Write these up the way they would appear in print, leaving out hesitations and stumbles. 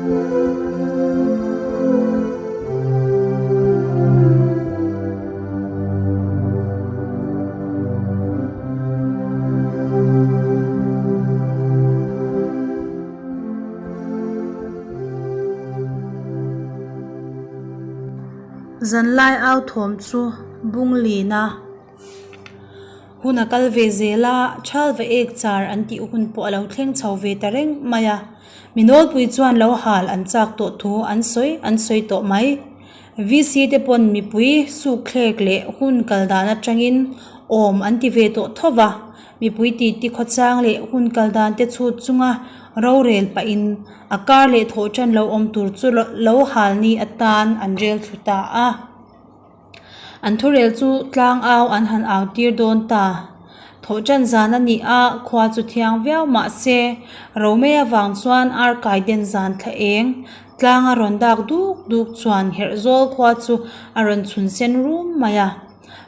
Zanlai au thawm chu bung lin a hun a kal ve zel a, thal va ek char an tih hun pawh a lo thleng chho ve ta reng mai a. Mi nawlpui chuan lo hal an chak tawh thu an sawi an sawi tawh mai. VC te pawn mipui suk thlek leh hun kal dan atangin awm an ti ve tawh tho va, mipui titi khawchang leh hun kal dan te chhut chunga rorel pahin a kar leh thawh tan lo awm tur chu lo hal ni atan an rel thlu ta a. An thurel chu tlang au an han au tir dawn ta. Thawhṭan zan a ni a, khua chu thiang viau mah se, Romei avang chuan ar kai den zan thla eng, tlang a rawn dak duk duk chuan herh zawl khua chu a rawn chhun sen rum mai a.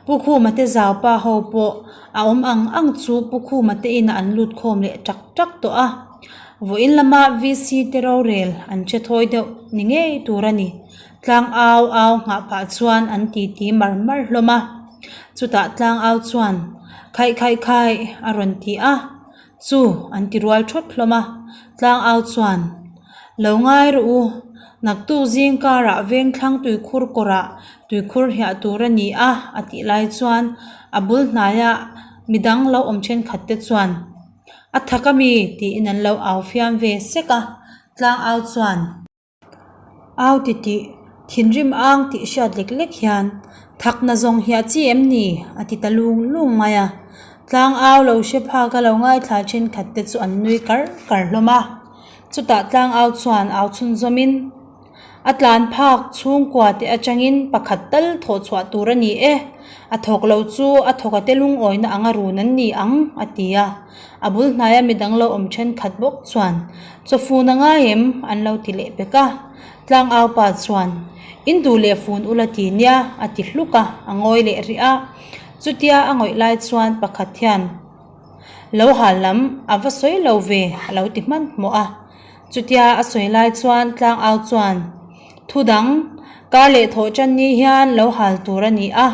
Pu Khuma te zau pa ho pawh a awm ang ang chu Pu Khuma te inah an lut khawm leh ṭak ṭak tawh a. Vawiin lama VC te rorel an che thawi deuh ni ngei tur a ni. Tlang au au nghah pah chuan an titi mar mar hlawm a, chutah tlang au chuan Khaih khaih khaih a rawn ti a, chu an ti rual thawt hlawm a, tlang au chuan Lo ngai rawh u, naktuk zing karah vengthlang tuikhur kawrah tuikhur hiah tur a ni a a tih lai chuan a bul hnaia midang lo awm thenkhat te chuan A thak a mi tiin an lo au fiam ve sek a, tlang au chuan. Au ti tih, thinrim ang tih hriat lek lek hian thakna zawng hiah chi em ni? a ti ta lung lung mai a. Tlang au lo hre phak a lo ngaithla thenkhat te chu an nui kar kar hlawm a. Chutah tlang au chuan au chhunzawmin, A tlan phak chhungkua te atangin pakhat tal thawh chhuah tur a ni e. A thawk lo chu a thawk a te lungawina anga run an ni ang, a ti a. A bul hnaia midang lo awm thenkhat bawk chuan, Chawfun a ngai em? an lo ti leh pek a. Tlangau pa chuan, In duh leh fun ula ti nia, a ti hluk a, a ngawi leh rih a. Chutia a ngawih lai chuan pakhat hian, Lo hal lam a va sawi lo ve, a lo ti hmanhmawh a. Chutia a sawi lai chuan tlangau chuan, Thu dang, kar leh thawh tan ni hian lo hal tur a ni a,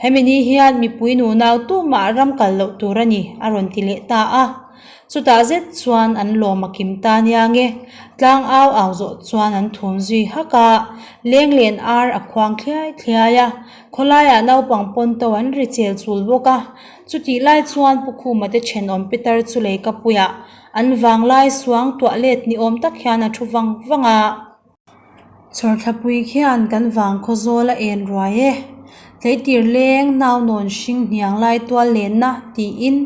hemi ni hian mipui nunau tumah ram kal loh tur a ni, a rawn ti leh ta a. Chutah zet chuan an lawm a kim ta nia nge, tlangau au zawh chuan an thum zui hak a, leng len ar a khuang thliai thliai a, khawlaiah naupang pawn to an ri chel chul bawk a. Chutih lai chuan Pu Khuma te thenawm Peter chu leikapuiah An vanglai suang tuah let ni awm tak hian a thu vang vang a. Chhawrthlapui khian kan vang khaw zawl a en ruai e. Tleitir leng nau nawn hring hniang lai tual lenna tiin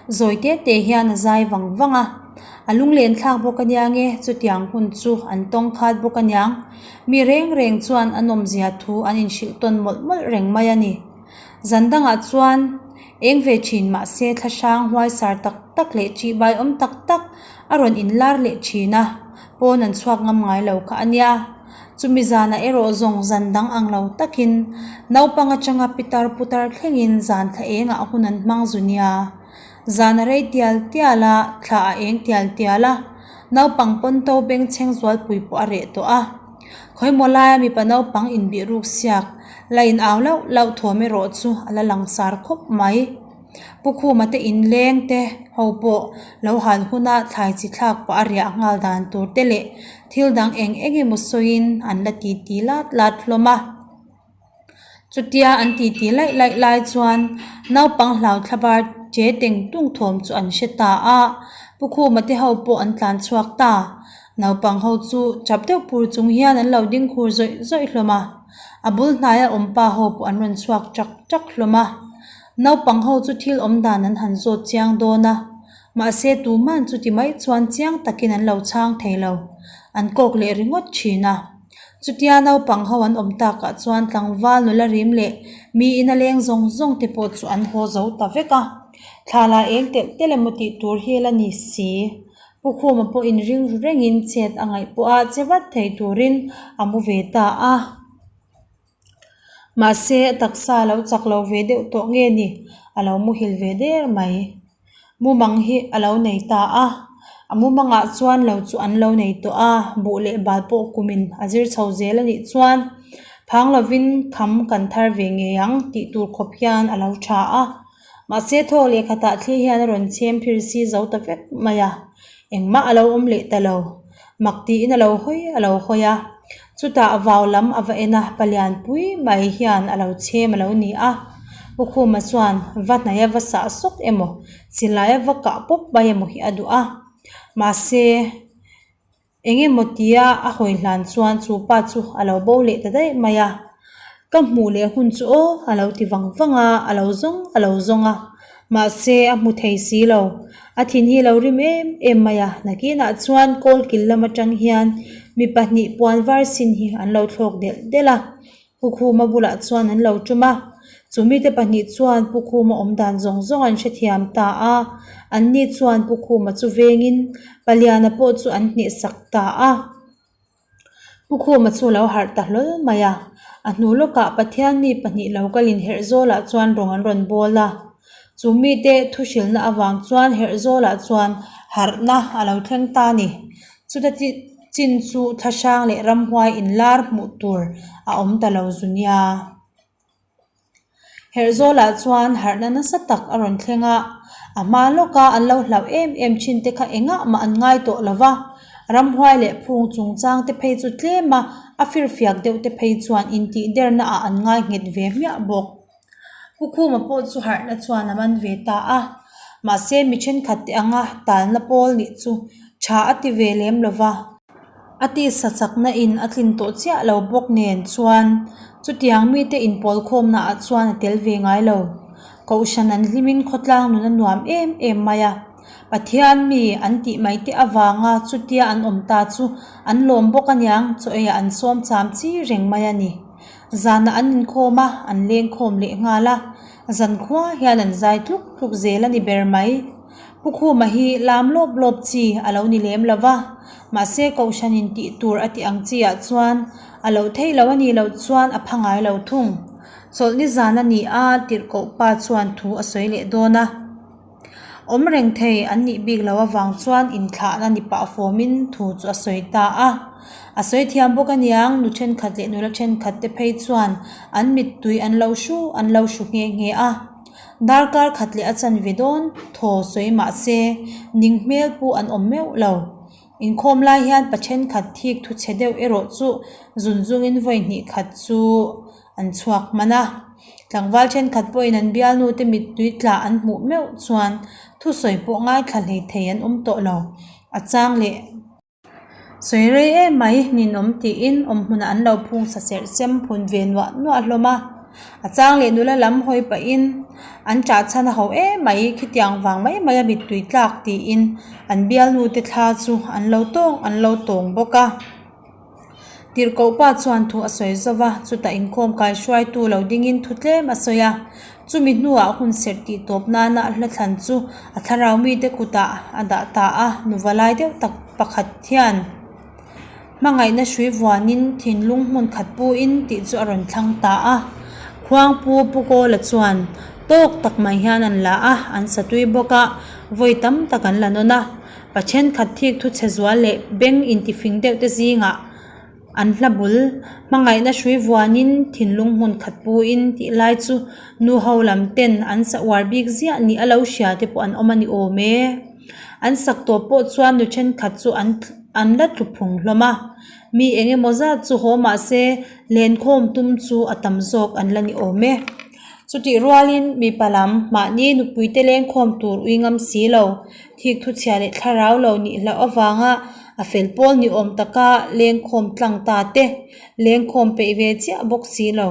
zawi te te hian a zai vang vang a. A lunglen thlak bawk ania nge chutiang hun chu an tawng khat bawk aniang. Mi reng reng chuan a nawmzia thu an inhrilh tawn mawlh mawlh reng mai a ni. Zan dangah chuan eng ve thin mahse thlahrang huaisar tak tak leh ṭihbai awm tak tak a rawn inlar leh thin a, pawn an chhuak ngam ngai lo kha a nia. Chumi zanah erawh zawng zan dang ang lo takin naupang atanga pitar putar thlengin zan thla engah hun an hmang zu nia. Zan a rei tial tial a, thla a eng tial tial a, naupang pawn to bengchheng zualpui pawh a reh tawh a. Khawimaw laia mipa naupang inbih ruk siak la in au lauh lauh thuam erawh chu a la langsar khawp mai. Pu Khuma te inleng te ho pawh lo hal huna thlai chi thlak pah a riah nghal dan tur te leh thil dang eng eng emaw sawiin an la titi lat lat hlawm a. Chutia an titi laih laih lai chuan naupang hlau thlabar che teng tung thawm chu an hre ta a, Pu Khuma te ho pawh an tlan chhuak ta. Naupang ho chu chap deuh pur chung hian an lo ding khur zawih zawih hlawm a, a bul hnaia awm pa ho pawh an rawn chhuak chak chak hlawm a. Naupang ho chu thil awm dan an han zawt chiang dawn a, mahse tuman chuti mai chuan chiang takin an lo chhang thei lo, an kawk leh ringawt thin a. Chutia naupang ho an awm takah chuan tlangval nula rim leh mi ina leng zawng zawng te pawh chu an haw zo ta vek a, thla la eng telh telh emaw tih tur hi la ni si. Pu Khuma pawh inring ru rengin chet a ngaih pawh a che vat thei turin a mu ve ta a. Mahse a taksa a lo chak lo ve deuh tawh nge ni a lo muhil ve der mai. Mumang hi a lo nei ta a. A mumangah chuan lo chu an lo nei tawh a, buh leh bal pawh kumin a zir chho zel a nih chuan phang lovin kham kan thar ve ngei ang tih tur khawp hian a lo tha a. Mahse thawk leh khatah thli hian a rawn chhem phir si zo ta vek mai a, engmah a lo awm leh ta lo. Mak tiin a lo hawi a lo hawi a, chutah vau lam a va en a, palian pui mai hian a lo chhem a lo ni a. Pu Khuma chuan va hnaih a va sah sawk emaw, silai a va kah pawp mai emaw hi a duh a, mahse eng emaw tia a hawi hlan chuan chu pa chu a lo bo leh ta daih mai a, ka hmuh leh hun chu aw a lo ti vang vang a, a lo zawng a lo zawng a, mahse a hmu thei si lo, a thin hi a lo rim em em mai a, nakinah chuan kawl kil lam atang hian mi pahnih puan var sin hi an lo thlawk delh delh a. Pu Khuma bulah chuan an lo tum a, chu mite pahnih chuan Pu Khuma awm dan zawng zawng an hrethiam ta a, anni chuan Pu Khuma chu vengin Paliana pawh chu an hnehsak ta a. Pu Khuma chu lo harh ta hlawl mai a, a hnu lawkah Pathian mi pahnih lo kalin Herhzawlah chuan rawng an rawn bawl a, chu mite thuhrilna avang chuan Herhzawlah chuan harhna a lo thleng ta a ni. Chuta chin chu thlahrang leh ramhuai inlar hmuh tur a awm ta lo zu nia. Herhzawlah chuan harhna nasa tak a rawn thleng a, a hma lawka an lo hlauh em em thin te kha engah mah an ngai tawh lo va, ramhuai leh phung chungchang te phei chu tlem a, a firfiak deuh te phei chuan intih derna ah an ngai nghet ve hmiah bawk. Pu Khuma pawh chu harhna chuan a man ve ta a, mahse mi thenkhat te anga talna pawl nih chu tha a ti ve lem lo va. A tisa chakna in a tlin tawh chiah lo bawk nen chuan chutiang mite inpawl khawmna ah chuan a tel ve ngai lo. Kohhran an hlimin khawtlang nun a nuam em em mai a, Pathian mi an tih mai te avanga chutia an awm ta chu an lawm bawk aniang chaw eiah an sawm cham chi reng mai a ni. Zanah an inkhawm a, an lengkhawm leh nghal a, zankhua hian an zai tluk tluk zel a ni ber mai. Pu Khuma hi lam lawp lawp chi a lo ni lem lo va, mahse Kohhranin tih tur a tih ang chi ah chuan a lo thei lo a nih loh chuan a pha ngai lo thung. Chawlhni zan a ni a, tirhkoh pa chuan thu a sawi leh dawn a. Awm reng thei an nih bik loh avang chuan inthlahna ni pah fawmin thu chu a sawi ta a. A sawi thiam bawk aniang, nu thenkhat leh nula thenkhat te phei chuan an mittui an lo hru an lo hru nghe nghe a. Darkar khat leh a chanve dawn thaw sawi mah se ning hmel pawh an awm meuh lo. Inkhawm lai hian pa thenkhat thik thu chhe deuh erawh chu zun zungin vawi hnih khat chu an chhuak hman a. Tlangval thenkhat pawhin an bialnu te mittui tla an hmuh meuh chuan thusawi pawh ngaithla hlei thei an awm tawh lo. A chang leh sawi rei em mai ninawm tiin awm hmunah an lo phung sa serh chem phun ve nuah nuah hlawm a. A chang leh nula lam hawi pahin an ṭah chhan a ho em mai khitiang vang mai mai a mittui tlak tiin an bialnu te thla chu an lo tawng an lo tawng bawk a. Tirhkoh pa chuan thu a sawi zauh a, chutah inkhawm kai hruaitu lo dingin thu tlem a sawi a. Chumi hnuah hun serh tih tawp nana a hla thlan chu a thlarau mite kutah a dah ta a, nuva lai deuh tak pakhat hian hmangaihna hrui vuanin thinlung hmun khat puin tih chu a rawn thlang ta a. Khuangpu Pu Kawla chuan tawk tak mai hian an la a, an sa tui bawk a, vawi tam tak an la nawn a. Pa thenkhat thik thu chhe zual leh beng intifing deuh te zingah an hla bul hmangaihna hrui vuanin thinlung hmun khat puin tih lai chu nu ho lam ten an sa uar bik ziah nih a lo hria te pawh an awm a ni awm e. An sak tawh pawh chuan nu thenkhat chu an an la tlu phung hlawm a, mi eng emaw zat chu haw mah se lenkhawm tum chu a tam zawk an la ni awm e. Chutih rualin mipa lam mahni nupuite lengkhawm tur ui ngam si lo, thik thuchhia leh thlarau lo nih hlauh avanga a fel pawl ni awm taka lengkhawm tlang ta te, lengkhawm peih ve chiah bawk si lo.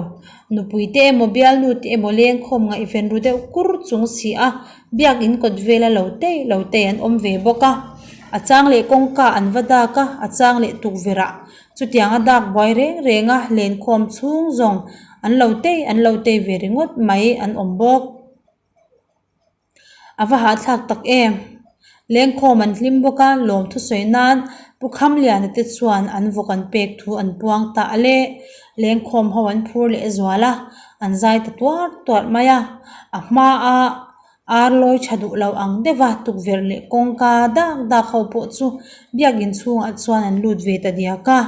Nupuite emaw bialnu te emaw lengkhawm ngaihven ru deuh kur chung si a, biakin kawt vela lo tei lo tei an awm ve bawk a. A chang leh kawngka an va dak a, a chang leh tukverh ah chutiang a dak buai reng reng a, lenkhawm chhung zawng An lo tei an lo tei ve ringawt mai an awm bawk. A va hahthlak tak em? Lengkhawm an hlim bawk a, lawm thusawi nan Pu Khamliana te chuan an vawk an pek thu an puang ta a le. Lengkhawm ho an phur leh zual a, an zai ta tuar tuar mai a. A hmaa. Ar lawi tha duh lo ang deuh a, tukverh leh kawngka dak dak ho pawh chu biakin chhungah chuan an lut ve ta diak a.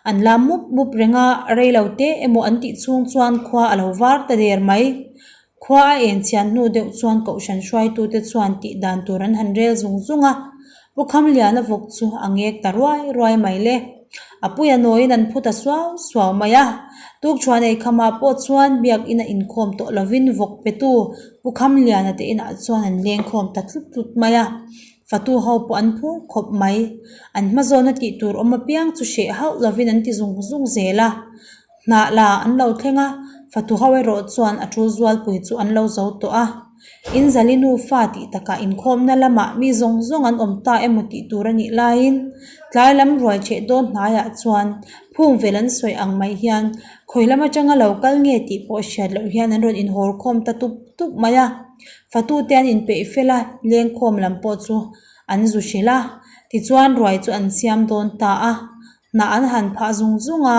An lam mup mup reng a, rei lo te emaw an tih chhung chuan khua a lo var ta der mai. Khua a en chhian hnu deuh chuan kohhran hruaitute chuan tih dan tur an han rel zung zung a, Pu Khamliana vawk chu a ngek ta ruai ruai mai le. A puia nawiin an phu ta suau suau mai a. Tukṭhuan ei khamah pawh chuan biakina inkhawm tawh lovin vawk petu Pu Khamliana te inah chuan an lengkhawm ta tlut tlut mai a. Fatu ho pawh an phur khawp mai. An hmazawna tih tur awm apiang chu hreh hauh lovin an ti zung zung zel a. Hnah la an lo thleng a, fatu ho erawh chuan a tul zualpui chu an lo zo tawh a. In zali nufa tih takah inkhawmna lamah mi zawng zawng an awm ta emaw tih tur a nih laiin tlai lam ruai cheh dawn hnaiah chuan phung vel an sawi ang mai hian khawi lam atanga lo kal nge tih pawh hriat loh hian an rawn inhawr khawm ta tup tup mai a. Fatute an inpeih fel a, lengkhawm lam pawh chu an zu hrilh a, tichuan ruai chu an siam dawn ta a. Hnah an han phah zung zung a,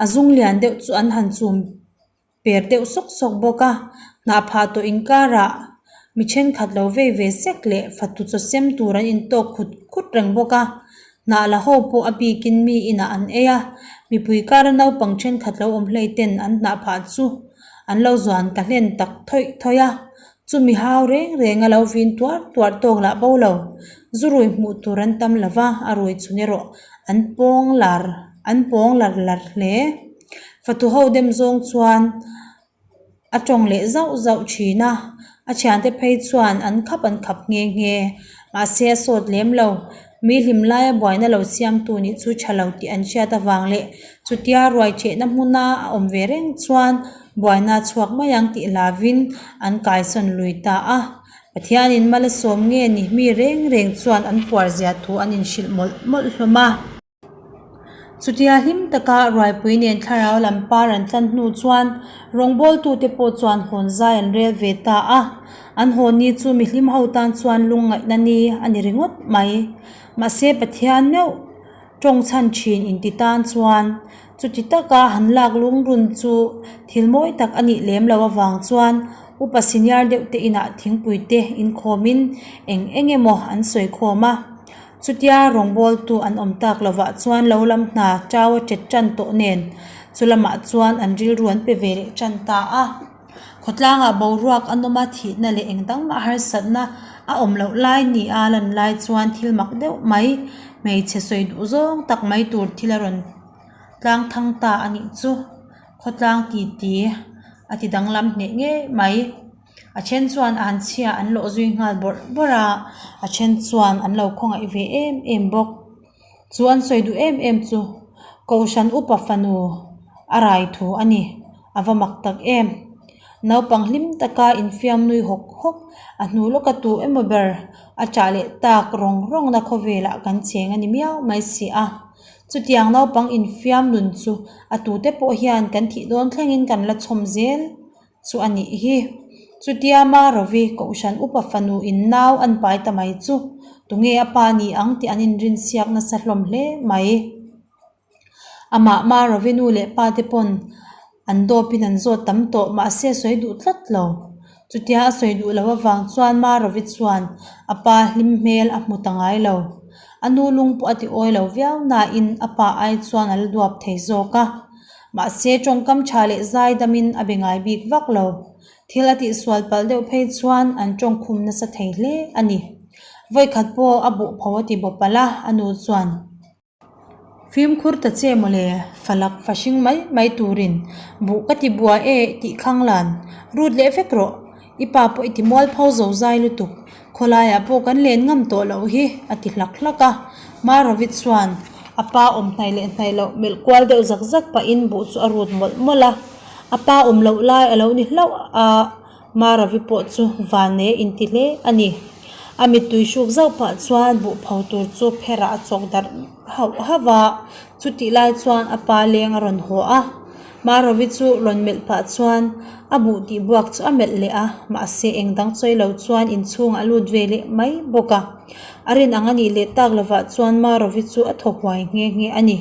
a zung lian deuh chu an han chum per deuh sawk sawk bawk a, hnah phah tawh inkarah mi thenkhat lo vei ve sek leh fatu chaw sem tur an intawk khut khut reng bawk a, hnah la ho pawh a bikin mi inah an ei a, mipui kara naupang thenkhat lo awm hlei ten an hnah phah chu an lo zuan ka hlen tak thawih thawih a. Chumi hau reng reng a lo vin tuar tuar tawk lah bo lo. Zu rui hmuh tur an tam lo va, a rui chhun erawh an pawng lar an pawng lar lar hle. Fatu ho dem zawng chuan a tawng leh zauh zauh thin a, a thiante phei chuan an khap an khap nghe nghe. Mahse a sawt lem lo. Mi hlim laia buaina lo siamtu nih chu tha lo tih an hriat avang leh chutia ruai thehna hmuna a awm ve reng chuan buaina a chhuak mai ang tih hlavin an kaisawn lui ta a. Pathianin mal a sawm nge ni mi reng reng chuan an puar zia thu an inhrilh mawlh mawlh hlawm a. Chutia hlim taka ruaipui nen thlarau lam par an tlan hnu chuan rawngbawltute pawh chuan hawn zai an rel ve ta a. An haw ni chu mihlim ho tan chuan lungngaihna ni a ni ringawt mai. Mahse Pathian meuh tawng chhan thin inti tan chuan chuti taka han lak lungrun chu thil mawi tak a nih lem loh avang chuan upa senior deuh te inah thingpui te inkhawmin eng eng emaw an sawi khawm a. Chutia rawngbawltu an awm tak lovah chuan lo lam hna chau a tet tan tawh nen chu lamah chuan an rilru an pe ve leh tan ta a. Khawtlangah boruak a nawm a, thihna leh eng dang mah harsatna a awm loh lai ni a lan lai chuan thil mak deuh mai hmeichhe sawi duh zawng tak mai tur thil a rawn tlang thang ta a nih chu. Khawtlang titi a ti danglam hneh ngei mai. A then chuan an chhia an lawh zui nghal bawrh bawrh a, a then chuan an lo khawngaih ve em em bawk. Chu an sawi duh em em chu Kohhran upa fanu a rai thu a ni, a va mak tak em. Naupang hlim taka infiam nui hawk hawk a hnu lawka tu emaw ber a chah leh tak rawng rawngna khawvelah kan cheng a ni miau mai si a. Chutiang naupang infiam nun chu a tute pawh hian kan thih dawn thlengin kan la chhawm zel. Chu a nih hi. Chutia Marovi Kohhran upa fanu in nau an pai ta mai chu tunge a pa ni ang tih an inrin siak nasa hlawm hle mai. Amah Marovi nu leh pa te pawn an dawpin an zawt tam tawh mahse a sawi duh tlat lo. Chutia a sawi duh loh avang chuan Marovi chuan a pa hlim hmel a hmu ta ngai lo. A nu lung pawh a ti awi lo viau nain a pa ai chuan a la duap thei zawk a. Mahse, tawngkam tha leh zai damin a be ngai bik vak lo. Thil a tihsual palh deuh phei chuan an tawngkhum nasa thei hle a ni. Vawikhat pawh a buh pho a ti bawp palh a, a nu chuan. Fimkhur ta che mawle, falak fa hring mai mai turin buh ka ti bua e tih khang lan rut leh vek rawh. I pa pawh i ti mual pho zo zai lutuk, khawlaiah pawh kan len ngam tawh loh hi, a ti hlak hlak a. Marovi chuan a pa awm hnaih leh hnaih loh melh kual deuh zak zak pahin buh chu a rut mawlh mawlh a. A pa awm loh lai a lo ni hlauh a, Marovi pawh chu vane inti hle a ni. A mittui hruk zauh pah chuan buh pho tur chu pherah a chawk darh hauh hauh a, chutih lai chuan a pa leng a rawn haw a. Marovi chu rawn melh pah chuan a buh tih buak chu a melh leh a, mahse eng dang chawi lo chuan inchhungah a lut ve leh mai bawk a. A rin ang a nih leh tak lovah chuan Marovi chu a thaw huai nghe nghe a ni.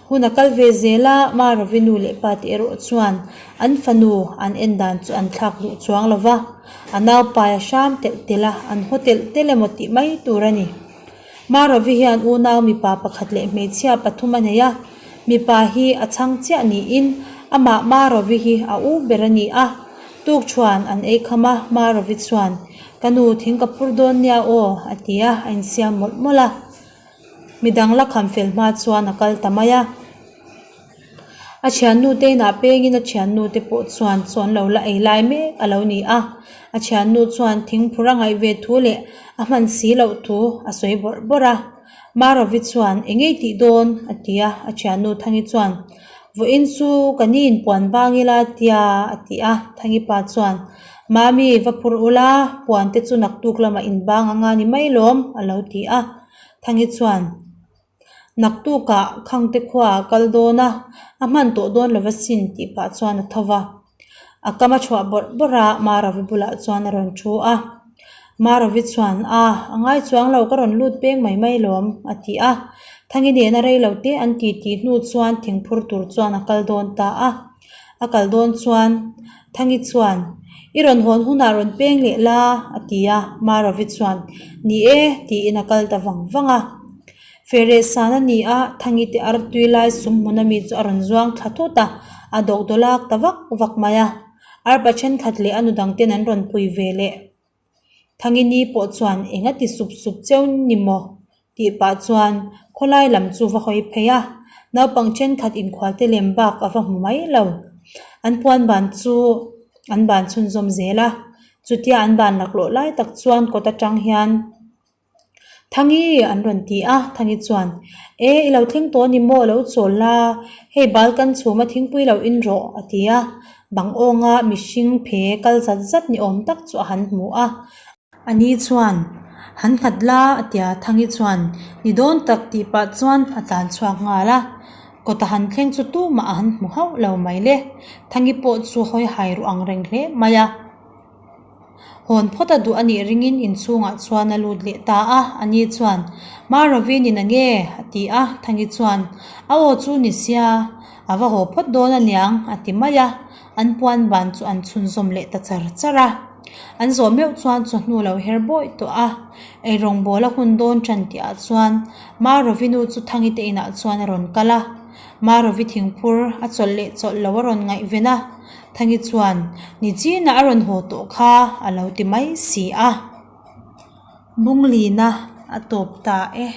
Hun a kal ve zel a, Marovi nu leh pa te erawh chuan an fanu an en dan chu an thlak duh chuang lo va, a naupai a hram telh telh a, an haw telh telh emaw tih mai tur a ni. Marovi hian unau mipa pakhat leh hmeichhia pathum a nei a, mipa hi a chhang chiah niin amah Marovi hi a u ber a ni a. Tukṭhuan an ei kham a, Marovi chuan, Ka nu thing ka phur dawn nia aw, a ti a, a insiam mawlh mawlh a. Midang la kham fel hma chuan a kal ta mai a. A thiannu te inah pengin a thiannu te pawh chuan chawn lo la ei lai mek a lo ni a. A thiannu chuan thingphur a ngaih ve thu leh a hman si loh thu a sawi bawrh bawrh a. Marovi chuan eng ngei tih dawn? a ti a. A thiannu Thangi chuan Vawiin chu ka ni inpuan bang ila tia a ti a. Thangi pa chuan Mami va phur ula puan te chu naktuk lamah inbang anga ni mai lawm a lo ti a. Thangi chuan Naktukah Khangte khuaah a kal dawn a, a hman tawh dawn lo asin tih pah chuan a tho va. A kam a chhuah bawrh bawrh a, Maravi bulah chuan a rawn thu a. Maravi chuan, A, a ngai chuang lo, ka rawn lut peng mai mai lawm, a ti a. Thangi nena rei lo te an ti tih hnu chuan thingphur tur chuan a kal dawn ta a. A kal dawn chuan Thangi chuan, I rawn hawn hunah rawn peng leh la, a ti a. Maravi chuan, Ni e, tiin a kal ta vang vang a. Fereh san a ni a, Thangi te artui lai sum hmun ami chu a rawn zuang thla thut a, a dawk dawlak ta vak vak mai a. Arpa thenkhat leh a nu dang ten an rawn pui ve leh. Thangi ni pawh chuan eng a ti sup sup cheu ni maw? tih pah chuan khawlai lam chu va hawi phei a, naupang thenkhat inkhualte lem bak a va hmu mai lo. An puan ban chu an ban chhunzawm zel a, chutia an ban laklawh lai tak chuan kawt atang hian Thangi an rawn ti a, Thangi chuan E i lo thleng tawh a ni maw lo chawl la, hei bal kan chhum a thingpui lo in rawh a ti a, bang awnga mihring phe kal zat zat ni awm tak chu a han hmu a. A ni chuan, Han nghat la a tia Thangi chuan ni dawn tak tih pah chuan a tlan chhuak nghal a. Kawta han thleng chu tumah a han hmu hauh lo mai le. Thangi pawh chu hawi hai ruh ang reng hle mai a. Hawn phawt a duh a nih ringin inchhungah chuan a lut leh ta a. A ni chuan, Marovi ni na nge? a ti a. Thangi chuan, A aw chu ni sia, a va haw phawt dawn aniang a ti mai a. An puan ban chu an chhunzawm leh ta char char a. An zawh meuh chuan chawhnu lo her bawih tawh a, eirawngbawl a hun dawn tan tihah chuan Marovi nu chu Thangi te inah chuan a rawn kal a. Marovi thingphur a chawlh leh chawlh lo a rawn ngaihven a, Thangi chuan Nichinah a rawn haw tawh kha a lo ti mai si a. Bunglina a tawp ta e.